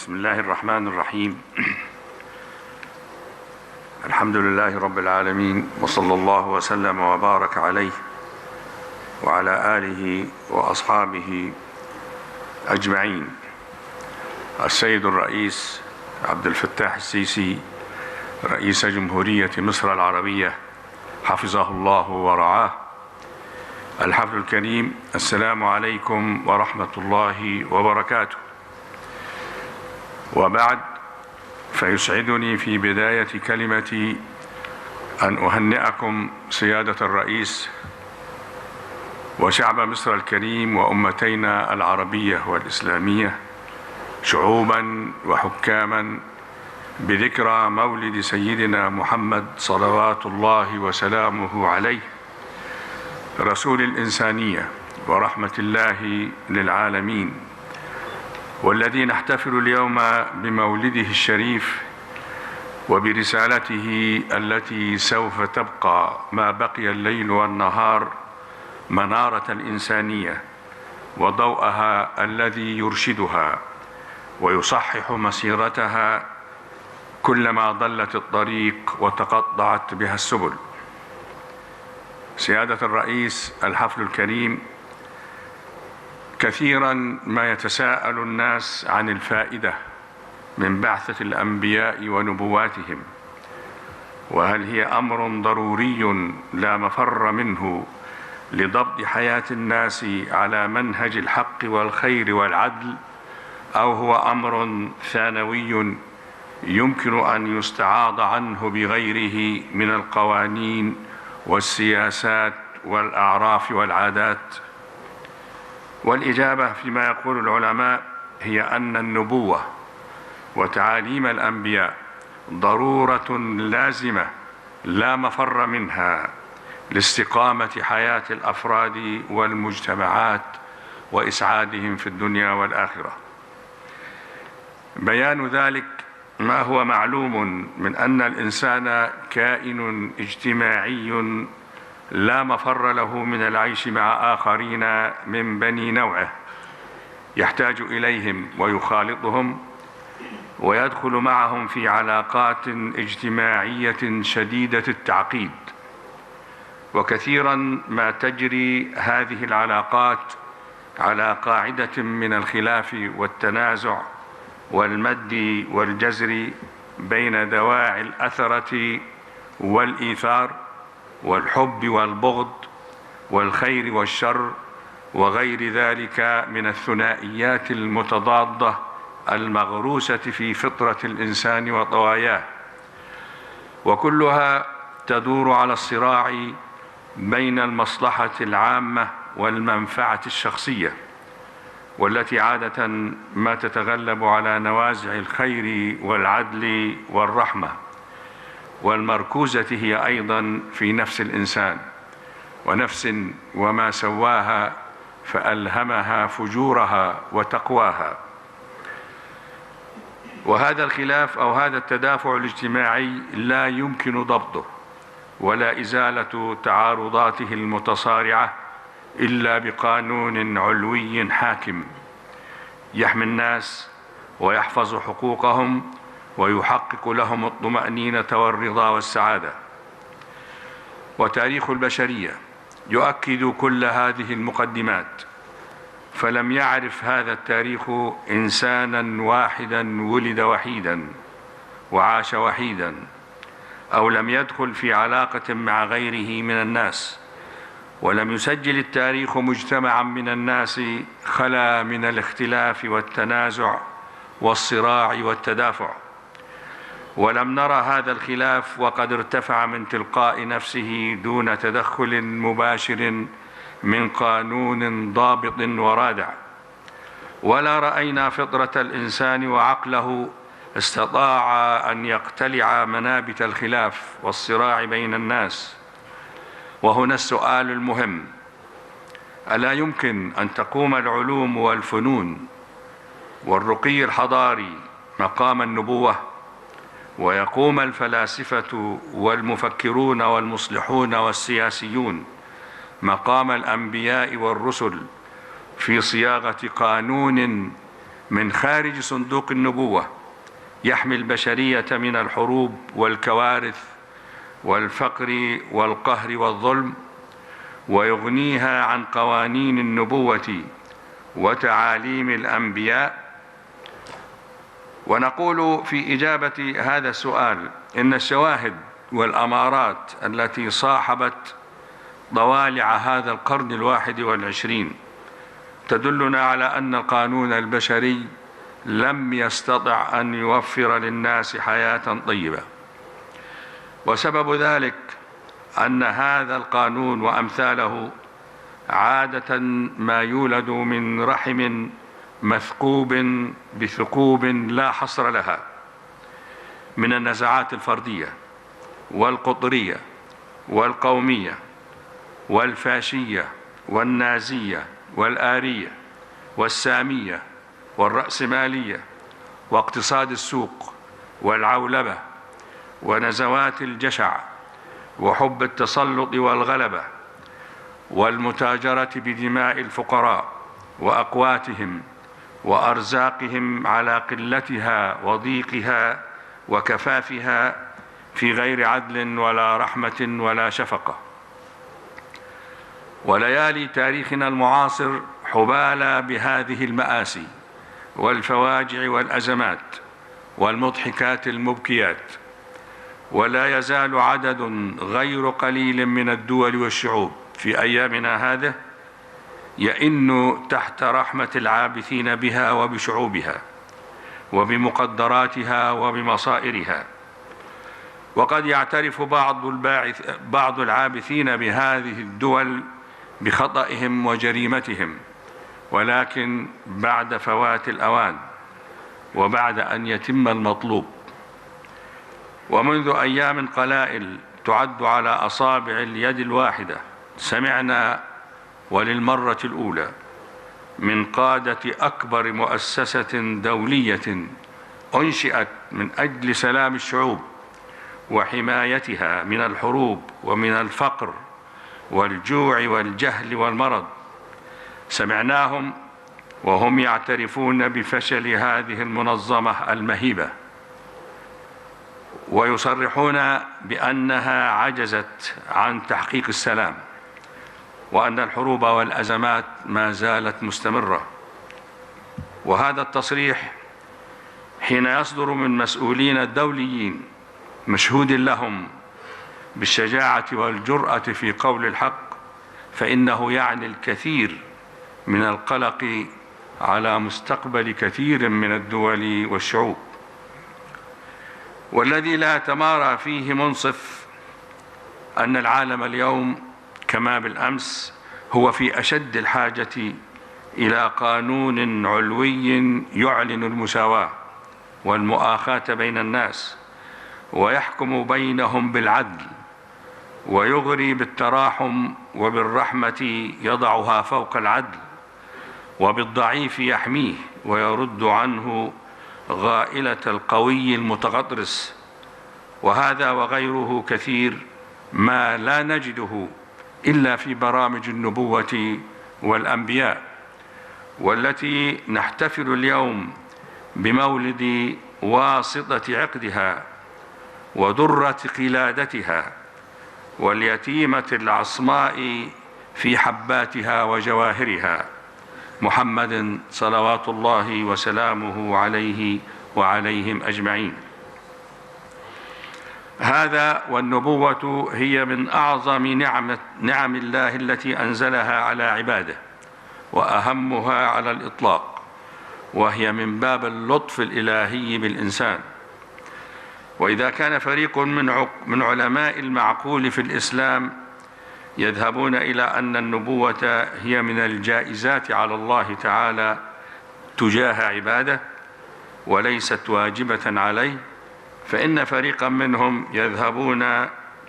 بسم الله الرحمن الرحيم. الحمد لله رب العالمين، وصلى الله وسلم وبارك عليه وعلى آله وأصحابه أجمعين. السيد الرئيس عبد الفتاح السيسي رئيس جمهورية مصر العربية حفظه الله ورعاه، الحفل الكريم، السلام عليكم ورحمة الله وبركاته. وبعد، فيسعدني في بداية كلمتي أن أهنئكم سيادة الرئيس وشعب مصر الكريم وأمتينا العربية والإسلامية شعوبا وحكاما بذكرى مولد سيدنا محمد صلوات الله وسلامه عليه، رسول الإنسانية ورحمة الله للعالمين، والذي نحتفل اليوم بمولده الشريف وبرسالته التي سوف تبقى ما بقي الليل والنهار منارة الإنسانية وضوءها الذي يرشدها ويصحح مسيرتها كلما ضلت الطريق وتقطعت بها السبل. سيادة الرئيس، الحفل الكريم، كثيرا ما يتساءل الناس عن الفائدة من بعثة الأنبياء ونبواتهم، وهل هي أمر ضروري لا مفر منه لضبط حياة الناس على منهج الحق والخير والعدل، أو هو أمر ثانوي يمكن أن يستعاض عنه بغيره من القوانين والسياسات والأعراف والعادات؟ والإجابة فيما يقول العلماء هي أن النبوة وتعاليم الأنبياء ضرورة لازمة لا مفر منها لاستقامة حياة الأفراد والمجتمعات وإسعادهم في الدنيا والآخرة. بيان ذلك ما هو معلوم من أن الإنسان كائن اجتماعي لا مفر له من العيش مع آخرين من بني نوعه، يحتاج إليهم ويخالطهم ويدخل معهم في علاقات اجتماعية شديدة التعقيد، وكثيرا ما تجري هذه العلاقات على قاعدة من الخلاف والتنازع والمد والجزر بين دواعي الأثرة والإيثار والحب والبغض والخير والشر وغير ذلك من الثنائيات المتضادة المغروسة في فطرة الإنسان وطواياه، وكلها تدور على الصراع بين المصلحة العامة والمنفعة الشخصية، والتي عادة ما تتغلب على نوازع الخير والعدل والرحمة، والمركوزة هي أيضا في نفس الإنسان، ونفس وما سواها فألهمها فجورها وتقواها. وهذا الخلاف أو هذا التدافع الاجتماعي لا يمكن ضبطه ولا إزالة تعارضاته المتصارعة إلا بقانون علوي حاكم يحمي الناس ويحفظ حقوقهم ويحقق لهم الطمأنينة والرضا والسعادة. وتاريخ البشرية يؤكد كل هذه المقدمات، فلم يعرف هذا التاريخ إنسانا واحدا ولد وحيدا وعاش وحيدا، أو لم يدخل في علاقة مع غيره من الناس، ولم يسجل التاريخ مجتمعا من الناس خلا من الاختلاف والتنازع والصراع والتدافع، ولم نرى هذا الخلاف وقد ارتفع من تلقاء نفسه دون تدخل مباشر من قانون ضابط ورادع، ولا رأينا فطرة الإنسان وعقله استطاع أن يقتلع منابت الخلاف والصراع بين الناس. وهنا السؤال المهم: ألا يمكن أن تقوم العلوم والفنون والرقي الحضاري مقام النبوة، ويقوم الفلاسفة والمفكرون والمصلحون والسياسيون مقام الأنبياء والرسل في صياغة قانون من خارج صندوق النبوة يحمي البشرية من الحروب والكوارث والفقر والقهر والظلم، ويغنيها عن قوانين النبوة وتعاليم الأنبياء؟ ونقول في إجابة هذا السؤال إن الشواهد والأمارات التي صاحبت ضوالع هذا القرن 21 تدلنا على أن القانون البشري لم يستطع أن يوفر للناس حياة طيبة، وسبب ذلك أن هذا القانون وأمثاله عادة ما يولد من رحم مثقوب بثقوب لا حصر لها من النزعات الفردية والقطرية والقومية والفاشية والنازية والآرية والسامية والرأسمالية واقتصاد السوق والعولبة ونزوات الجشع وحب التسلط والغلبة والمتاجرة بدماء الفقراء وأقواتهم وأرزاقهم على قلتها وضيقها وكفافها في غير عدل ولا رحمة ولا شفقة. وليالي تاريخنا المعاصر حبالى بهذه المآسي والفواجع والأزمات والمضحكات المبكيات، ولا يزال عدد غير قليل من الدول والشعوب في أيامنا هذه يئن تحت رحمة العابثين بها وبشعوبها وبمقدراتها وبمصائرها. وقد يعترف بعض العابثين بهذه الدول بخطئهم وجريمتهم، ولكن بعد فوات الأوان وبعد أن يتم المطلوب. ومنذ أيام قلائل تعد على أصابع اليد الواحدة سمعنا وللمرة الأولى من قادة أكبر مؤسسة دولية أنشئت من أجل سلام الشعوب وحمايتها من الحروب ومن الفقر والجوع والجهل والمرض، سمعناهم وهم يعترفون بفشل هذه المنظمة المهيبة، ويصرحون بأنها عجزت عن تحقيق السلام، وأن الحروب والأزمات ما زالت مستمرة. وهذا التصريح حين يصدر من مسؤولين دوليين مشهود لهم بالشجاعة والجرأة في قول الحق، فإنه يعني الكثير من القلق على مستقبل كثير من الدول والشعوب. والذي لا يتمارى فيه منصف أن العالم اليوم كما بالأمس هو في أشد الحاجة إلى قانون علوي يعلن المساواة والمؤاخاة بين الناس ويحكم بينهم بالعدل ويغري بالتراحم وبالرحمة يضعها فوق العدل وبالضعيف يحميه ويرد عنه غائلة القوي المتغطرس. وهذا وغيره كثير ما لا نجده إلا في برامج النبوة والأنبياء، والتي نحتفل اليوم بمولد واسطة عقدها ودرة قلادتها واليتيمة العصماء في حباتها وجواهرها، محمد صلوات الله وسلامه عليه وعليهم أجمعين. هذا والنبوة هي من أعظم نعم الله التي أنزلها على عباده وأهمها على الإطلاق، وهي من باب اللطف الإلهي بالإنسان. وإذا كان فريق من علماء المعقول في الإسلام يذهبون إلى أن النبوة هي من الجائزات على الله تعالى تجاه عباده وليست واجبة عليه، فإن فريقا منهم يذهبون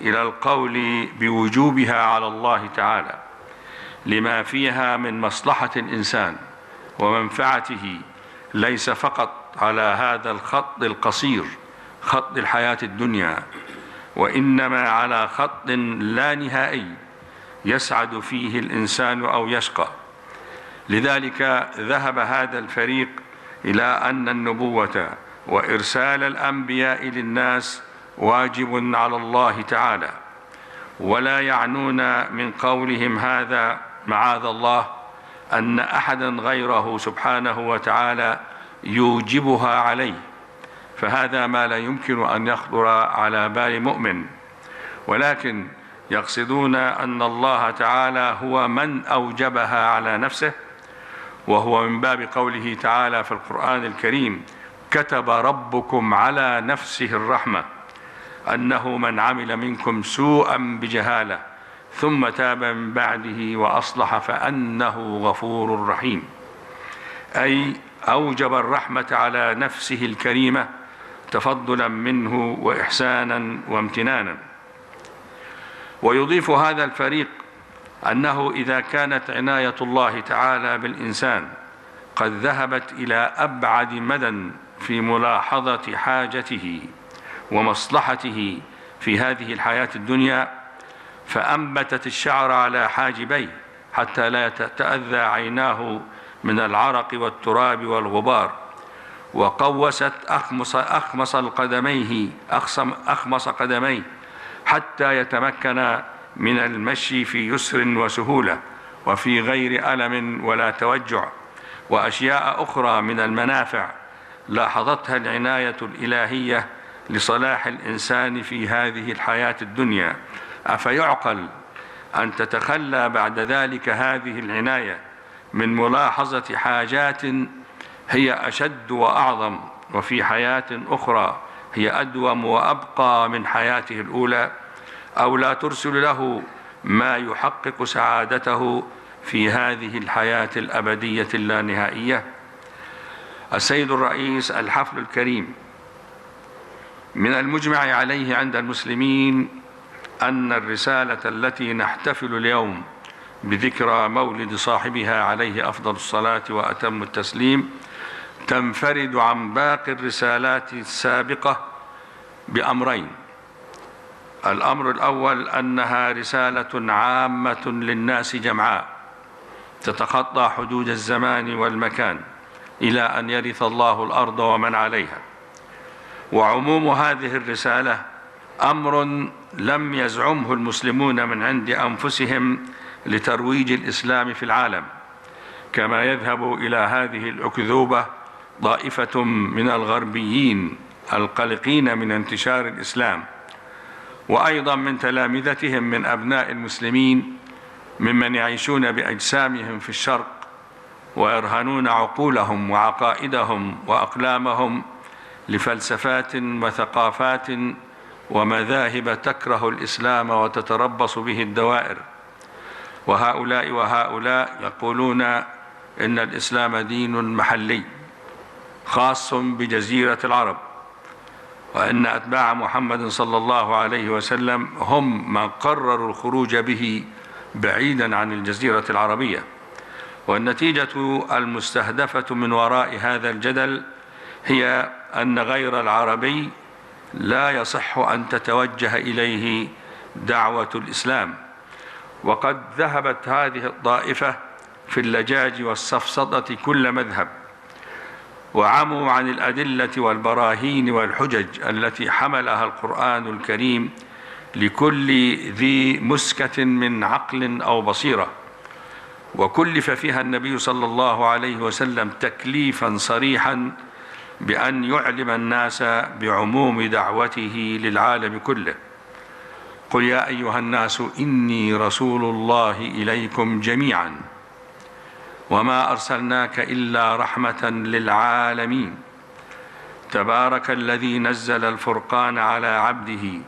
إلى القول بوجوبها على الله تعالى لما فيها من مصلحة الإنسان ومنفعته، ليس فقط على هذا الخط القصير خط الحياة الدنيا، وإنما على خط لا نهائي يسعد فيه الإنسان أو يشقى. لذلك ذهب هذا الفريق إلى أن النبوة وإرسال الأنبياء للناس واجب على الله تعالى، ولا يعنون من قولهم هذا معاذ الله أن أحدا غيره سبحانه وتعالى يوجبها عليه، فهذا ما لا يمكن أن يخطر على بال مؤمن، ولكن يقصدون أن الله تعالى هو من أوجبها على نفسه، وهو من باب قوله تعالى في القرآن الكريم: كتب ربكم على نفسه الرحمة أنه من عمل منكم سوءا بجهالة ثم تاب من بعده وأصلح فأنه غفور رحيم، أي أوجب الرحمة على نفسه الكريمة تفضلا منه وإحسانا وامتنانا. ويضيف هذا الفريق أنه إذا كانت عناية الله تعالى بالإنسان قد ذهبت إلى أبعد مدى في ملاحظة حاجته ومصلحته في هذه الحياة الدنيا، فأنبتت الشعر على حاجبيه حتى لا تتأذى عيناه من العرق والتراب والغبار، وقوست أخمص قدميه حتى يتمكن من المشي في يسر وسهولة وفي غير ألم ولا توجع، وأشياء أخرى من المنافع لاحظتها العناية الإلهية لصلاح الإنسان في هذه الحياة الدنيا. أفيعقل أن تتخلى بعد ذلك هذه العناية من ملاحظة حاجات هي أشد وأعظم وفي حياة أخرى هي أدوم وأبقى من حياته الأولى، أو لا ترسل له ما يحقق سعادته في هذه الحياة الأبدية اللانهائية؟ السيد الرئيس، الحفل الكريم من المجمع عليه عند المسلمين أن الرسالة التي نحتفل اليوم بذكرى مولد صاحبها عليه أفضل الصلاة وأتم التسليم تنفرد عن باقي الرسالات السابقة بأمرين: الأمر الأول أنها رسالة عامة للناس جمعاء تتخطى حدود الزمان والمكان إلى أن يرث الله الأرض ومن عليها، وعموم هذه الرسالة أمر لم يزعمه المسلمون من عند أنفسهم لترويج الإسلام في العالم، كما يذهب إلى هذه الأكذوبة طائفة من الغربيين القلقين من انتشار الإسلام، وأيضا من تلامذتهم من أبناء المسلمين ممن يعيشون بأجسامهم في الشرق ويرهنون عقولهم وعقائدهم وأقلامهم لفلسفات وثقافات ومذاهب تكره الإسلام وتتربص به الدوائر. وهؤلاء يقولون إن الإسلام دين محلي خاص بجزيرة العرب، وأن أتباع محمد صلى الله عليه وسلم هم من قرروا الخروج به بعيدا عن الجزيرة العربية. والنتيجة المستهدفة من وراء هذا الجدل هي أن غير العربي لا يصح أن تتوجه إليه دعوة الإسلام. وقد ذهبت هذه الطائفة في اللجاج والسفسطة كل مذهب، وعموا عن الأدلة والبراهين والحجج التي حملها القرآن الكريم لكل ذي مسكة من عقل أو بصيرة، وكلف فيها النبي صلى الله عليه وسلم تكليفا صريحا بأن يعلم الناس بعموم دعوته للعالم كله: قل يا أيها الناس إني رسول الله إليكم جميعا وما أرسلناك إلا رحمة للعالمين تبارك الذي نزل الفرقان على عبده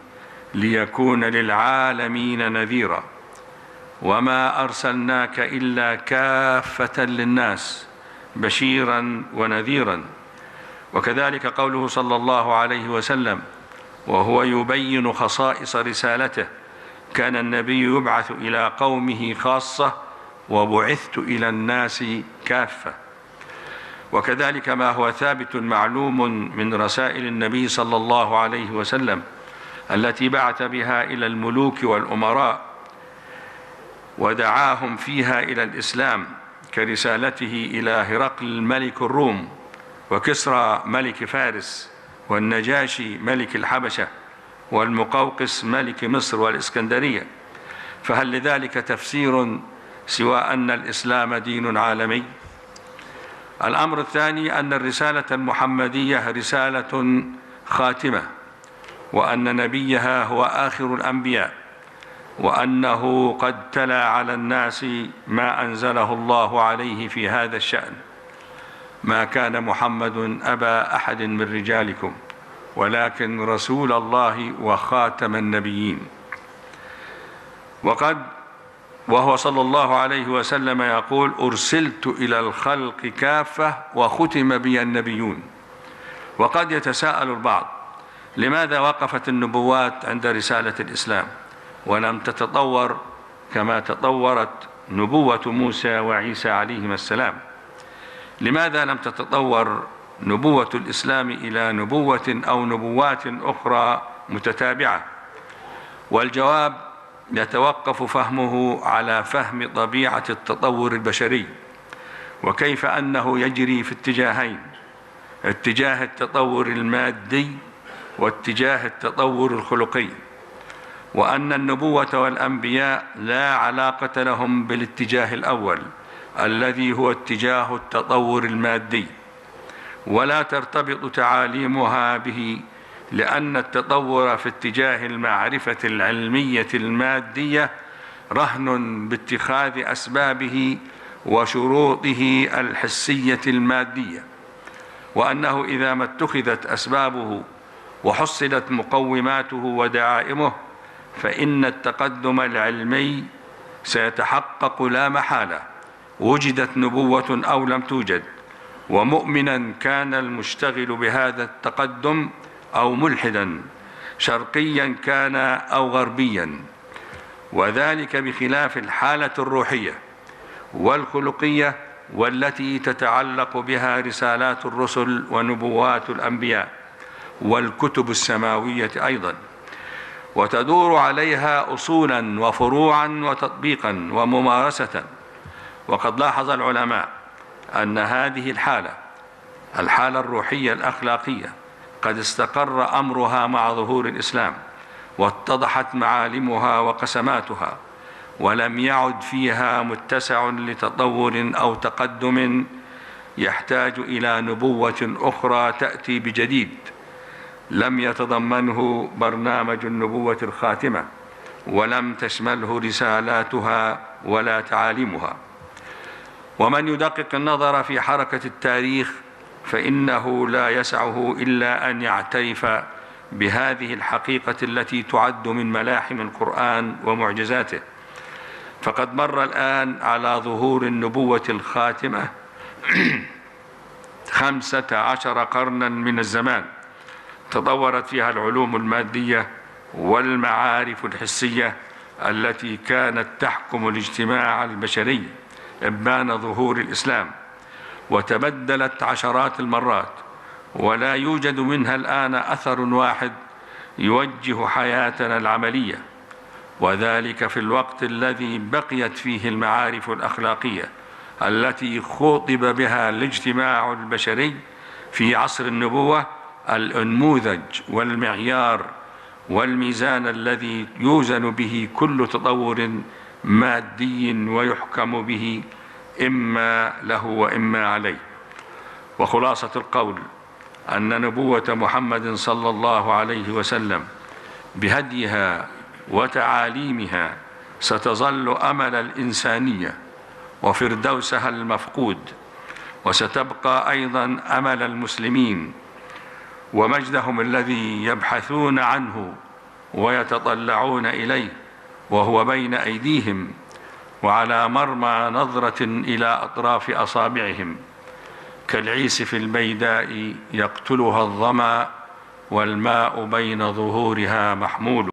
ليكون للعالمين نذيرا وما أرسلناك إلا كافة للناس بشيرا ونذيرا. وكذلك قوله صلى الله عليه وسلم وهو يبين خصائص رسالته: كان النبي يبعث إلى قومه خاصة وبعثت إلى الناس كافة. وكذلك ما هو ثابت معلوم من رسائل النبي صلى الله عليه وسلم التي بعث بها إلى الملوك والأمراء ودعاهم فيها إلى الإسلام، كرسالته إلى هرقل ملك الروم وكسرى ملك فارس، والنجاشي ملك الحبشة، والمقوقس ملك مصر والإسكندرية، فهل لذلك تفسير سوى أن الإسلام دين عالمي؟ الأمر الثاني أن الرسالة المحمدية رسالة خاتمة، وأن نبيها هو آخر الأنبياء، وأنه قد تلا على الناس ما أنزله الله عليه في هذا الشأن. ما كان محمد أبا أحد من رجالكم ولكن رسول الله وخاتم النبيين. وهو صلى الله عليه وسلم يقول: أرسلت إلى الخلق كافة وختم بي النبيون. وقد يتساءل البعض: لماذا وقفت النبوات عند رسالة الإسلام ولم تتطور كما تطورت نبوة موسى وعيسى عليهما السلام؟ لماذا لم تتطور نبوة الإسلام إلى نبوة أو نبوات أخرى متتابعة؟ والجواب يتوقف فهمه على فهم طبيعة التطور البشري، وكيف أنه يجري في اتجاهين: اتجاه التطور المادي واتجاه التطور الخلقي، وأن النبوة والأنبياء لا علاقة لهم بالاتجاه الأول الذي هو اتجاه التطور المادي، ولا ترتبط تعاليمها به، لأن التطور في اتجاه المعرفة العلمية المادية رهن باتخاذ أسبابه وشروطه الحسية المادية، وأنه إذا ما اتخذت أسبابه وحصلت مقوماته ودعائمه فإن التقدم العلمي سيتحقق لا محالة، وجدت نبوة أو لم توجد، ومؤمنا كان المشتغل بهذا التقدم أو ملحدا، شرقيا كان أو غربيا، وذلك بخلاف الحالة الروحية والخلقية والتي تتعلق بها رسالات الرسل ونبوات الأنبياء والكتب السماوية أيضا، وتدور عليها أصولا وفروعا وتطبيقا وممارسة. وقد لاحظ العلماء أن هذه الحالة الروحية الأخلاقية قد استقر أمرها مع ظهور الإسلام، واتضحت معالمها وقسماتها، ولم يعد فيها متسع لتطور أو تقدم يحتاج إلى نبوة أخرى تأتي بجديد لم يتضمنه برنامج النبوة الخاتمة، ولم تشمله رسالاتها ولا تعاليمها. ومن يدقق النظر في حركة التاريخ فإنه لا يسعه إلا أن يعترف بهذه الحقيقة التي تعد من ملاحم القرآن ومعجزاته. فقد مر الآن على ظهور النبوة الخاتمة 15 قرنا من الزمان، تطورت فيها العلوم المادية والمعارف الحسية التي كانت تحكم الاجتماع البشري إبان ظهور الإسلام، وتبدلت عشرات المرات، ولا يوجد منها الآن أثر واحد يوجه حياتنا العملية، وذلك في الوقت الذي بقيت فيه المعارف الأخلاقية التي خوطب بها الاجتماع البشري في عصر النبوة النموذج والمعيار والميزان الذي يوزن به كل تطور مادي ويحكم به إما له وإما عليه. وخلاصة القول أن نبوة محمد صلى الله عليه وسلم بهديها وتعاليمها ستظل أمل الإنسانية وفردوسها المفقود، وستبقى أيضا أمل المسلمين ومجدهم الذي يبحثون عنه ويتطلعون إليه، وهو بين أيديهم وعلى مرمى نظرة إلى أطراف أصابعهم، كالعيس في البيداء يقتلها الظمأ والماء بين ظهورها محمول.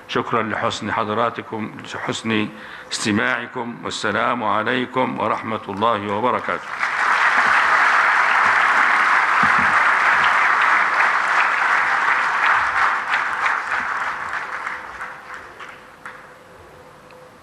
شكرا لحسن حضراتكم، لحسن استماعكم، والسلام عليكم ورحمة الله وبركاته.